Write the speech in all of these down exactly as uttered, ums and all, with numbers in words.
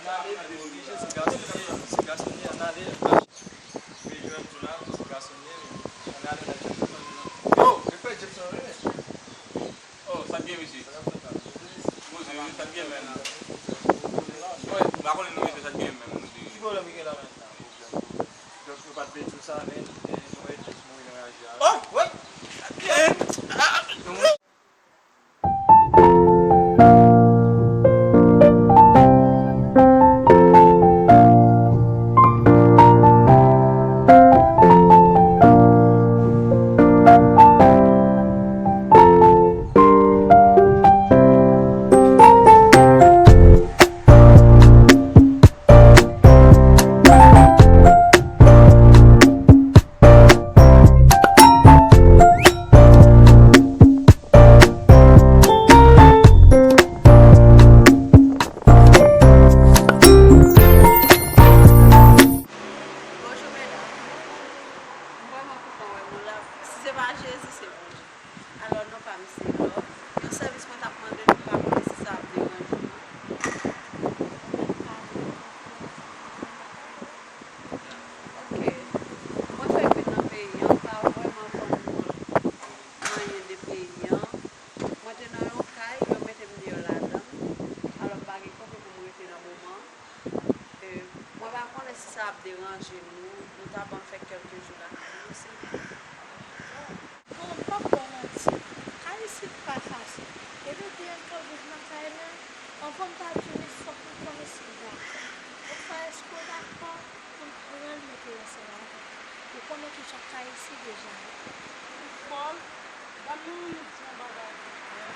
N ale, li oblije, se gasonye, se gasonye, ann ale. Li jwenn tou la, se gasonye, ann ale, ann ale. Yo, repè Jackson, wi. Oh, sa k gen, mesye? Poze, wi, sa k gen, menm? Wi, m pa konnen non, mesye, sa k gen, menm, poze. Ki pwoblèm ki gen la, menm? Donk, nou pa t vle di w sa, men, eh, nou wè jis mouri nan raje a. Oh, wi! Sa k gen? Ah, ah. Bonjou, medam. M vrèman kontan wè nou la. Si se pa Jezi, se Bondye. Alò, non pa m se Love. Yon sèvis mwen t ap mande nou, m pa konnen si sa ap deranje nou. Ok. Mwen fèk vin nan peyi an, m pa vrèman konn anyen de peyi an. Mwen te nan yon kay, yo mete m deyò ladan l. Alò, m pa gen kote pou m rete nan moman. E, mwen pa konnen si sa ap deranje nou, nou ta ban m fè kèlke jou lakay nou, silvouplè. Bon, m p ap ba w manti, kay isit pa fasil. Depi w gen yon kòb nan kay la, anvan m ta di w wi, fòk m konnen si w dakò. Yon fwa èske w dakò pou m pran l mete l ansanm avè w? Ou konnen kijan kay isit deja ye. Nicole, ban m yon minit di yon bagay pou frè.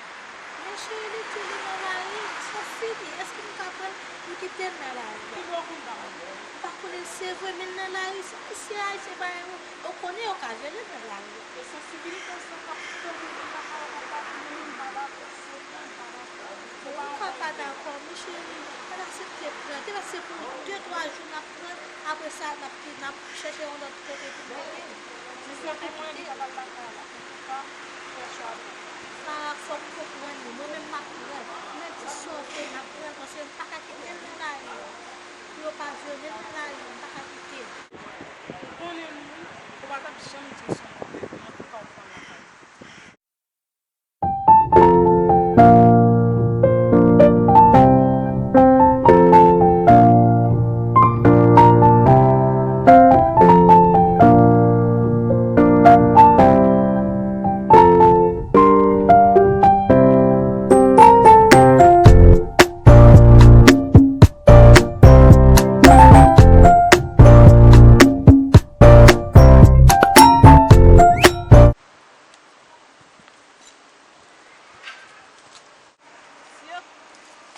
Men cheri, li di li nan lari, sa fini. Èske m ka pran l, m kite l nan lari a? Ki bò w konn bagay? M pa konnen, se vre, men l nan lari. Se, se Ayisyen pa gen, ou konnen yo ka vyole nan lari a. E sansibilite sa k ap fè moun ki pa ka wè papa moun, m pa dakò, se vre, m pa dakò. Ou ka pa dakò, men cheri, ann aksepte pran l. Te mèt se pou de, twa jou n ap pran l, apre sa, n ap, n ap chèche yon lòt kote pou n mete l. Di sa pou mwen, li pa pral lakay la. Antouka, fè chwa pou ou. Sara, fòk ou konprann li. Mwen menm, m ap pran l. Mwen di sa w vle, m ap pran l, paske m pa ka kite l nan lari a. Pou yo pa vyole l nan lari a, m pa ka kite l. Ou konnen m wi, ou pa t ap janm di m se yon pwoblèm, men antouka ou pran l lakay ou.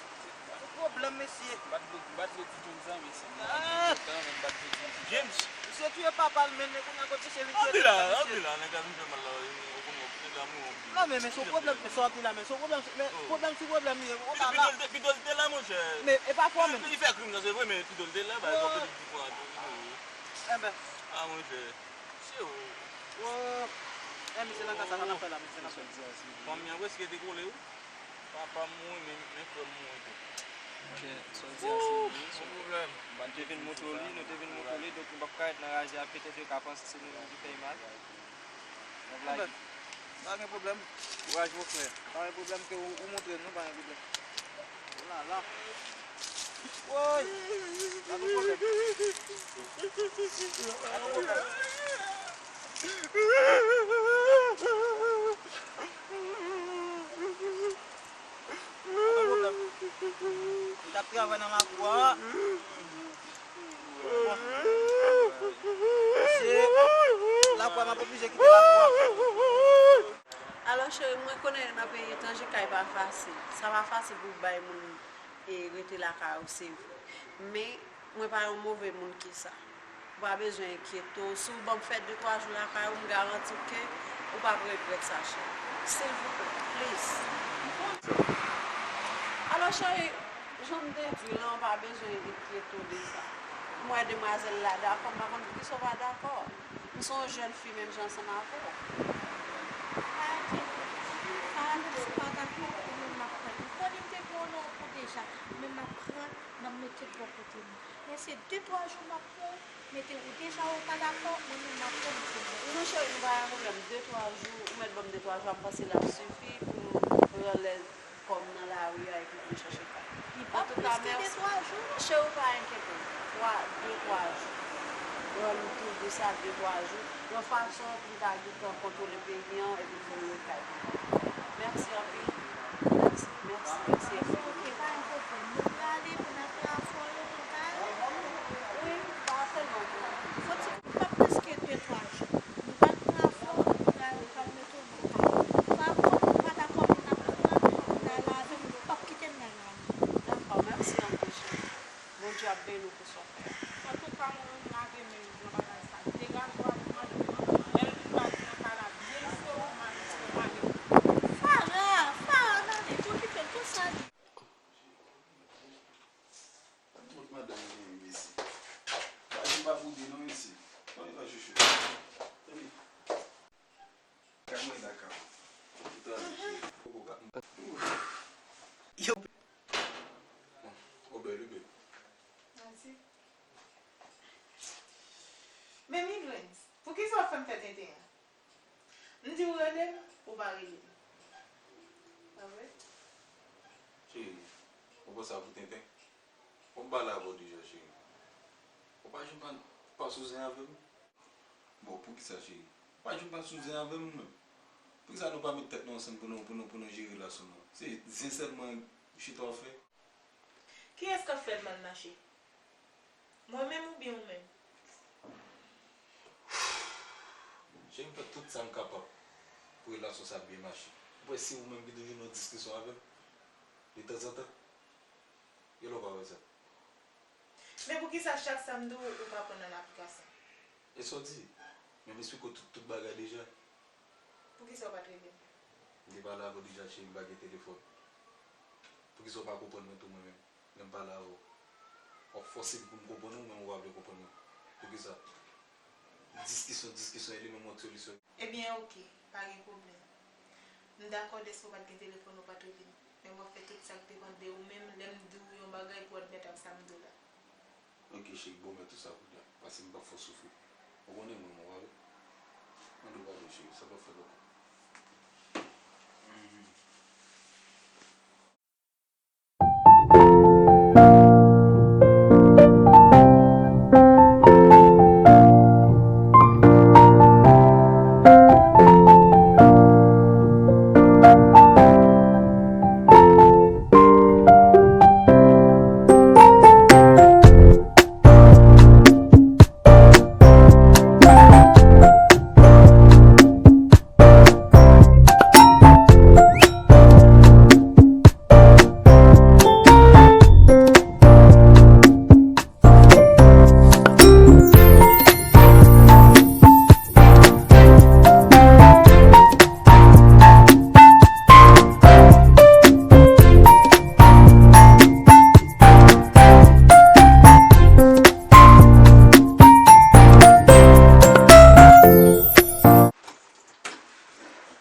Mesye, yon pwoblèm, mesye. Bat dlo, bat dlo ti James sa, mesye. Ah! James. Misye touye papa l, men kounye a kot misye vin touye papa l, mesye. Anpi la, anpi la, nèg la vin fè mal la, ou konn wè, nèg la mouri, anpi. Non, men, men, se yon pwoblèm, men sa w ap di la, men se yon pwoblèm, men pwoblèm sou pwoblèm li ye, ou konn la. Pito l te la, monchè. Men, e pa fò, men. Li fè krim nan, se vre, men pito l te la, ba, yon kote pou pran tou, li mouri. Enben. Ah, monchè. Se ou. Oh. Eh, misye nan kasa, sa n ap fè la, misye nan fè. Fanmi an prèske te kole, wi. Papa m mouri, men, men frè m mouri tou. Monchè, sa w di a se vre, se yon pwoblèm. Nou te vin moutre w li, nou te vin moutre w li, donk nou p ap ka ret nan raje a, petèt yo ka panse se nou menm ki fè l mal. Anben, pa gen pwoblèm. Kouraj, mon frè. Pa gen pwoblèm ke ou, ou moutre nou, pa gen pwoblèm. Ou la, la. Woy! Gad yon pwoblèm. Gad yon pwoblèm. Gad yon pwoblèm. Li t ap travay nan lakou a. Bon. Se lakou a, m ap oblije kite lakou a. Alò, cheri, mwen konnen nan peyi etranje, kay pa fasil. Sa pa fasil pou bay moun e rete lakay ou, se vre. Men, mwen pa yon move moun ki sa. Ou pa bezwen enkyete w. Si w ban m fè de twa jou lakay ou, m garanti w ke ou p ap regrèt sa, cheri. Silvouplè, please. Alò, cheri, jan m te di w lan, ou pa bezwen enkyete w de sa. M wè demwazèl la dakò, m pa konn poukisa w pa dakò. M se yon jèn fi menm jan ansanm avè w. Sa a di, sa a di, se pa ta ki pou moun m ap pran. M konnen m te gen yon non pou deja, men m pran, n ap mete l bò kote nou. Men se de twa jou m ap pran, mete ou deja ou pa dakò, mwen menm m ap pran m pou mwen. Non, cheri, nou pa gen pwoblèm. De twa jou, ou mèt ban m de twa jou, ap panse l ap sifi pou nou rann lè kòm nan lari a epi pou n chache kay. Li p ap plis ke de twa jou. Antouka, mèsi. Cheri, ou pa enkyete w. Twa, de twa jou. Rann nou tou dous a de twa jou. Yon fason pou n ta gentan kontwole peyi an epi pou nou ret kay nou. Mèsi anpil. Mèsi, mèsi, mèsi enfiniman. Ok, pa gen pwoblèm. Nou prale pou n al pran afò yo, nou prale. Wi, pa sèlman pou. Fò ti, pa plis ke de twa jou. Nou pral pran afò, nou pral, nou pral mete w nan kay. Pa kont, pa dakò pou n ap pran, n al avè m, nou p ap kite n al avè m. Dakò, mèsi anpil, cheri. Bondye ap beni w pou sa w fè a. Antouka, mwen menm, m lave men m nan bagay sa. Degaje w avèk madanm nan. Lè l vin bati nan kay la, byen sere w, m al, m al. Farah, Farah, n ale, okipe l, konsa li. Tout madanm genyen mesye. Pa janm pa boude non mesye. Tande pa chouchou. Tande. Kay mwen la kay. Yo. Bon, o bèl, o bèl. Mèsi. Men Midrens, poukisa w ap fè m fè tenten an? M di w rele m, ou pa rele m. Pa vre? Cheri, ou pran sa pou tenten? Ou m pale avè w deja, cheri. Ou pa janm pa, pa sou zen avè m? Bon, poukisa, cheri? Ou pa janm pa sou zen avè m, ou menm? Poukisa nou pa met tèt nou ansanm pou nou, pou nou, pou nou jere relasyon nou? Se zen sèlman chita w ap fè? Kiyès k ap fè l mal mache? Mwen menm oubyen ou menm? Cheri, m fè tout sa m kapab pou relasyon sa byen mache. Ou kwè se ou menm ki toujou nan diskisyon avè m detanzantan? Genlè ou pa wè sa. Men poukisa chak sa m di w, ou pa pran nan aplikasyon? E sa w di? Men m esplike w tout, tout bagay deja. Poukisa w pa t rele m? M te pale avè w deja, cheri, m pa gen telefòn. Poukisa w pa konprann mwen tou mwen menm? Lè m pale avè w, w ap fòse m pou m konprann ou, men ou pa vle konprann mwen. Poukisa? Diskisyon, diskisyon, e li menm w ap solisyon. Ebyen, oke, pa gen pwoblèm. M dakò dèske w pa t gen telefòn, ou pa t rele m. Men w ap fè tout sa k depann de ou menm, lè m di w yon bagay pou w admèt ak sa m di w la. Oke, cheri, bon, men tout sa kounye a. Paske m p ap fè w soufri. Ou konnen mwen, mwen, w pa vre? Mande w padon, cheri, sa p ap fèt ankò. Mhm.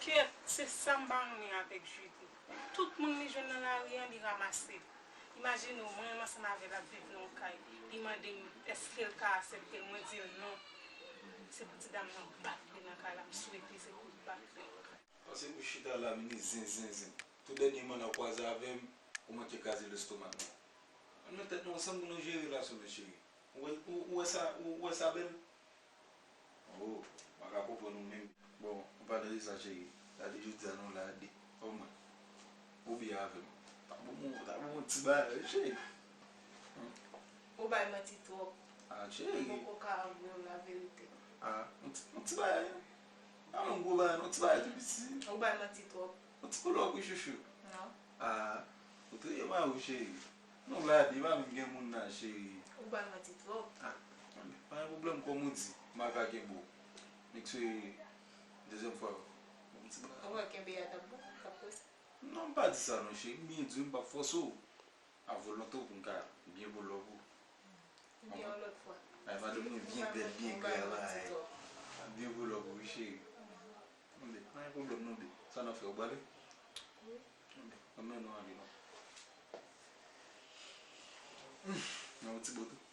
Kèt, se sa m pa renmen avèk Judy. Tout moun li jwenn nan lari an, li ranmase. Imajine w, mwen menm ansanm avè l ap viv nan yon kay. Li mande m èske l ka aksepte l, mwen di l non. Se pou ti dam nan bat li nan kay la, m swete se pou l bat li nan kay. Paske ou chita la vini zen, zen, zen. Tou dènyèman n ap kwaze avè m, ou manke kraze lestomak mwen. Ann met tèt nou ansanm pou nou jere relasyon nou, cheri. Ou wè, ou, ou wè sa, ou, ou wè sa bèl? Oh, m pa ka konprann ou menm. Bon, ou pa nan de sa, cheri. Gade jodi a nou la a de. Omwen, ou byen avè m. Ta bon, ta bon, ti bagay, cheri. Hmm. Ou bay manti twòp. Ah, cheri. Mwen poko ka avwe w laverite. Ah, yon ti, yon ti bagay. Pa yon gwo bagay, non, ti bagay tou piti. Ou bay manti twòp. Yon ti koulòk, wi, chouchou. Non. Ah, ou trete m a ou, cheri. Non, Vladi, pa vin gen moun nan, cheri. Ou bay manti twòp. Ah, pa gen pwoblèm, kòm ou di, m a ka kenbe w. Nèk se dezyèm fwa. Yon ti bagay. Ou pral kenbe a t ap bon, t ap posib. Non, m pa di sa non, cheri. M byen di w, m p ap fòse w. A volonte w pou m ka byen pou lòv ou. Ebyen, yon lòt fwa. Ay, madanm mwen byen bèl, byen klè la. Byen pou lòv ou, wi, cheri. Tande, pa gen pwoblèm non, babe. Sa n ap fè, ou prale? Wi. Tande, ban m mennen w ale non. Nan yon ti bout.